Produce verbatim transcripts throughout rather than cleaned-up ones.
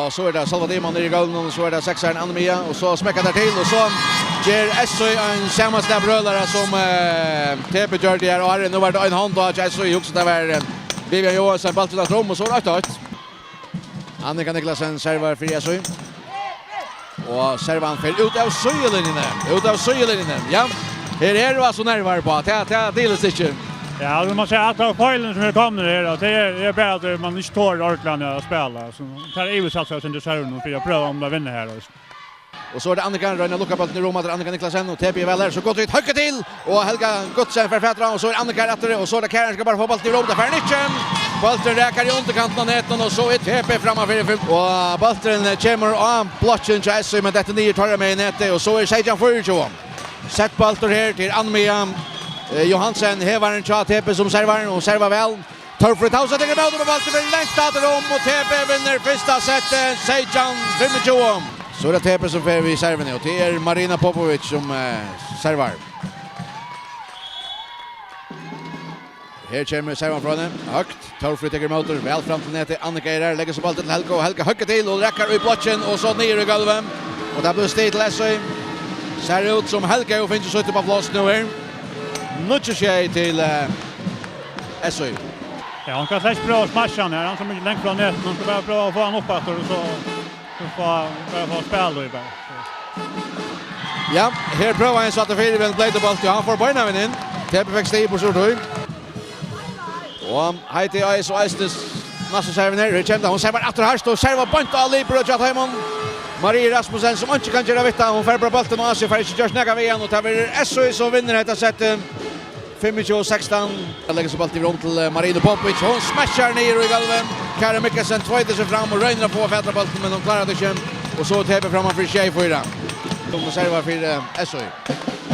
Og so er tað Sølvi Diman niðri í gólvinum, og so er tað seksarinn Anna Mia, og so smekkar tær til, og so ger S Í ein sama slag brølara sum, eh, T B gjørdi her áðrenn. Nú var tað ein hond á hjá S Í, hugsi tað var, eh, Vivian Johansen, bólturin aftur um, og so er eitt eitt. Annika Niklasen servar fyri S Í. Og servan fer út av síðulinjuni, út av síðulinjuni. Ja, her eru altso nervar uppá, tað, tað dilist ikki. Ja, man má siga at allir feilir sum eru komnir her, og tað er, er bara at man ikki torir ordiliga at spæla. So tað er yvirsatt seg til servan fyri at prøva um at vinna her, og Og so er tað Annika, roynir at lukka bóltin í rúm, at Annika Niklasen, og T B er væl her, so gott vit høgg til, og Helga Gutzen fær fatur á, og so er Annika aftur, og so er tað Karen, skal bara fáa bóltin í rúm, tað fær hon ikki. Bólturin rakar í undirkantin av netinum, og so er T B framman fyri fimm, og bólturin kemur á blokkin hjá S Í, men dettur niður teirra megin netið, og so er seytjan fýraogtjúgu. Sett bóltur her til Anna Mia, eh, Johansen, hevarin hjá T B sum servar, og servar væl. Torfrøð Tausa tekur ímóti, men bólturin fer langt aftur um, og T B vinnur fyrsta settið, seytjan fimmogtjúgu. So er tað T B sum fer við servuni, og tað er Marina Popovic sum, eh, servar. Her kemur servan frá henni, høgt. Torfrøð tekur ímóti, væl fram til netið. Annika er her, leggur so bóltin til Helga, og Helga høgg til, og rakar í blokkin, og so niður í gólvið. Og tað blívur stig til S Í. Sær út sum Helga hevur fingið sítt upp á pláss nú her. Níggju sjey til, eh, S Í. Ja, hon skal slett prøva at smasha hann her. Hann er so mykje langt frá netinum. Hon skal bara prøva at fáa hann upp aftur, og so, so fáa, bara fáa spæl í bara. So. Ja, her prøvar hann so at fyri við ein bleytan bólt. Ja, hann fær beinanvegin inn. T B fekk stig burtur úr tí. Og Heidi Ais og Eisnes næstu servin her. Her kemur tað. Hon servar aftur hart og servar beint á Libero hjá teimum. Marie Rasmussen, sum einki kann gera við tað. Hon fær bara bóltin á seg, fær ikki gjørt nakað við hann, og tað verður S Í sum vinnur hetta settið. Fimmogtjúgu sekstan. Tað leggur so bóltin yvir um til, eh, Marina Popovic. Hon smashar niður í gólvið. Karen Mikkelsen tveitir seg fram og roynir at fáa fatur á bóltin, men hon klárar tað ikki. Og so er T B framman fyri sjey fýra. Hon servar fyri, eh, S Í.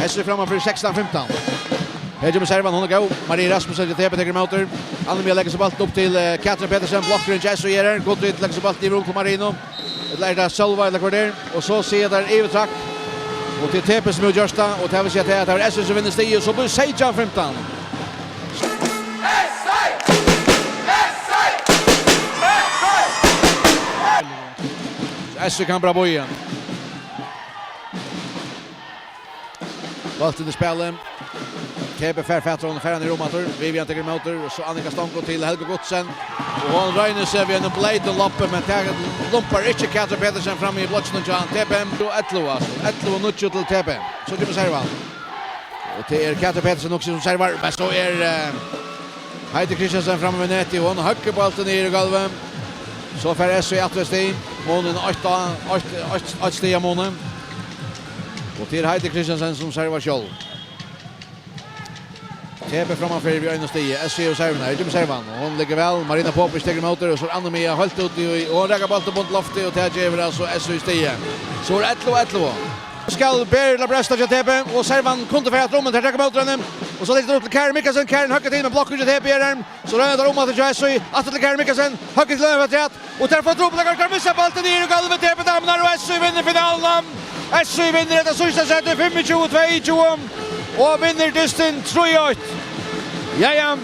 S Í framman fyri sekstan fimtan. Her kemur servan, hon er góð. Marie Rasmussen til T B, tekur ímóti. Anna Mia leggur so bóltin upp til, eh, Katrin Petersen. Blokkurin hjá S Í er her. Gott vit leggur so bóltin yvir um til Marina. Ella er tað Sølva, ella hvat er? Og so siga teir yvirtrekk. Og til T B sum hevur gjørt tað, og tað vil siga tað at tað er S Í sum vinnur stigið, so blívur seytjan fimtan. S Í kann bara bíða. Bóltin í spæli. T B fær fatur á honum, fær hann í rúm aftur. Vivian tekur ímóti, og so Annika Stanko til Helgu Gutzen. Og hon roynir seg við einum bleytum loppi, men tað lumpar ikki Katrin Petersen fram í blokkinum hjá T B. Og ellivu, altso. Ellivu níggju til T B. So kemur servan. Og tað er Katrin Petersen nokk sum servar, men so er, eh, Heidi Christiansen framman við netið, og hon høggur bóltin niður í gólvið. So fær S Í aftur eitt stig. Munin eitt á, eitt, eitt, eitt stig av muni. Og tað er Heidi Christiansen sum servar sjálv. T B frammanfyri við einum stigi. S Í hevur servuna. Her kemur servan. Og hon liggur væl. Marina Popovic tekur ímóti. Og so er Anna Mia heilt úti í, og hon rakar bóltin upp undir loftið. Og tað gevur altso S Í stigið. So er ellivu ellivu. Skal Berit La Bresta hjá T B. Og servan kundi fara aftur um, men tær taka ímóti henni. Og so liggur tað upp til Karen Mikkelsen. Karen høggur til, men blokkur hjá T B er her. So royna teir um aftur hjá S Í. Aftur til Karen Mikkelsen. Høggur til henni afturat. Og tær fáa trupulleikar, tær missa bóltin niður í gólvið, T B-damurnar, og S Í vinnur finaluna. S Í vinnur hetta síðsta settið, fimmogtjúgu tveyogtjúgu, og vinnur dystin trý eitt. Jæja,